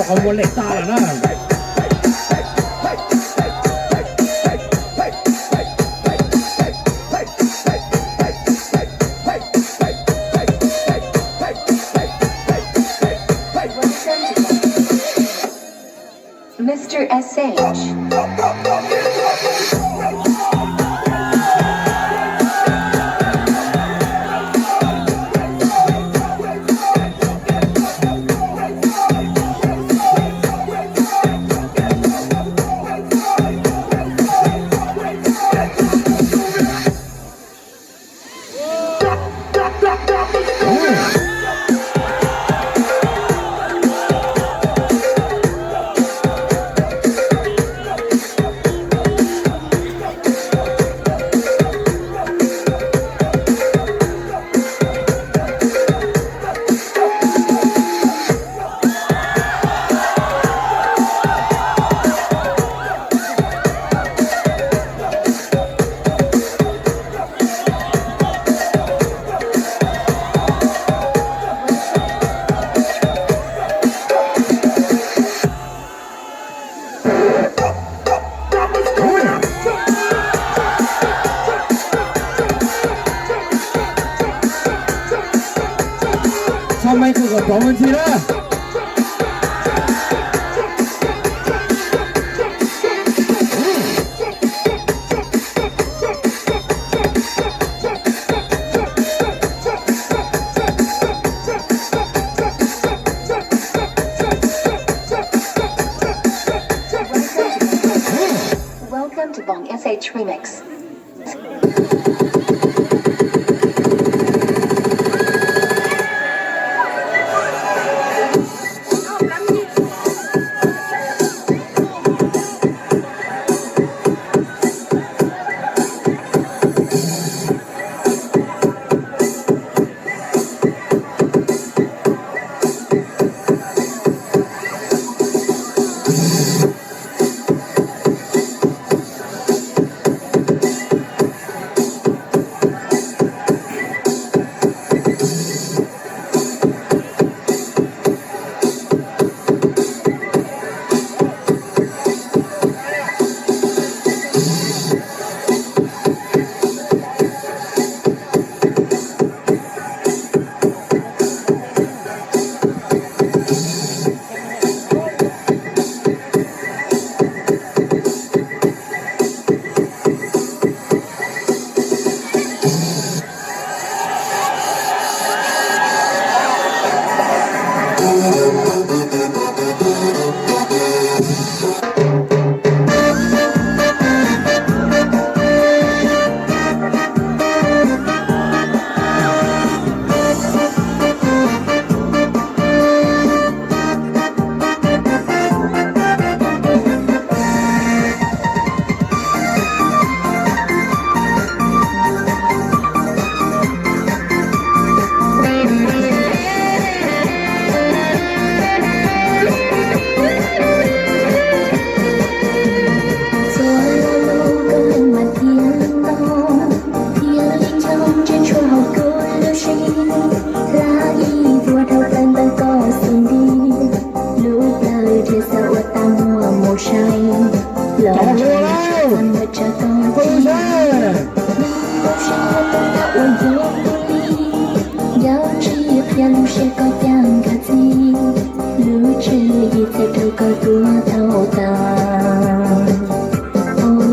Qhov muag lej tas lawm na. Mister S H. Txhob meej kuj kom pov ua ntxhi na. Welcome to Bong S H Remix. Txhua lo lus koj leej mas thiaj ntau, thiaj li ncho ntsia tshuaj hauv kuv lub siab. Hla ib vuag dhau plaws ntawm koj xub ntiag, lub plawv dhia xav ua tag muag mus saib los ntshai txaj muag tsawv koj txij. Nws npau suav tus tau uas yog kuv li, yog tsis qhia lub siab koj cas nkag txij, lub tswv yim txhais rau koj tuag tau tas.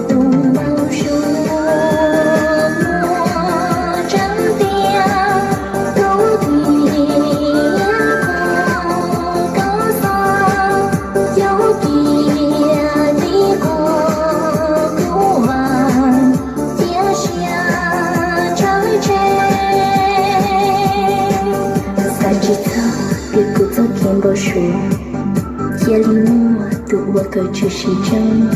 Tus npau suav muaj tseeb tiag, kuv tiag qhov koj xav, yog kiag li qhov kuv vam, cia siab tshawb tseg. Xav tsis txog tias kuv txoj kev npau suav cia li muaj tus uas kawm tshwm sim tseeb,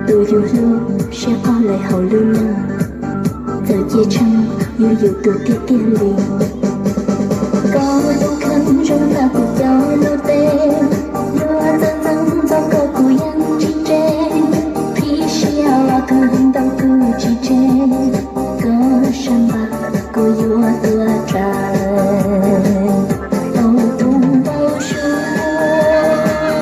tus yus hlub siab qoj lawm hauv lub neej. Txawm cia tshee yog yus tus tiag tiag li. Koj tus kheej zoo tag kuv cov lub teb, luag txawj ntxeev txog koj kuv yeej tsis ntse. Qhib siab los kawg ntau kuv tsis tseg, koj sab npam kuv yuav tuag rais. Tau tus npau suav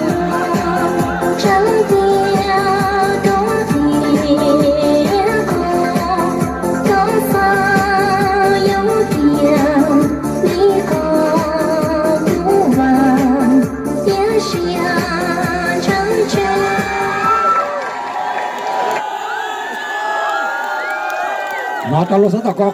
Rau lub xov tooj ko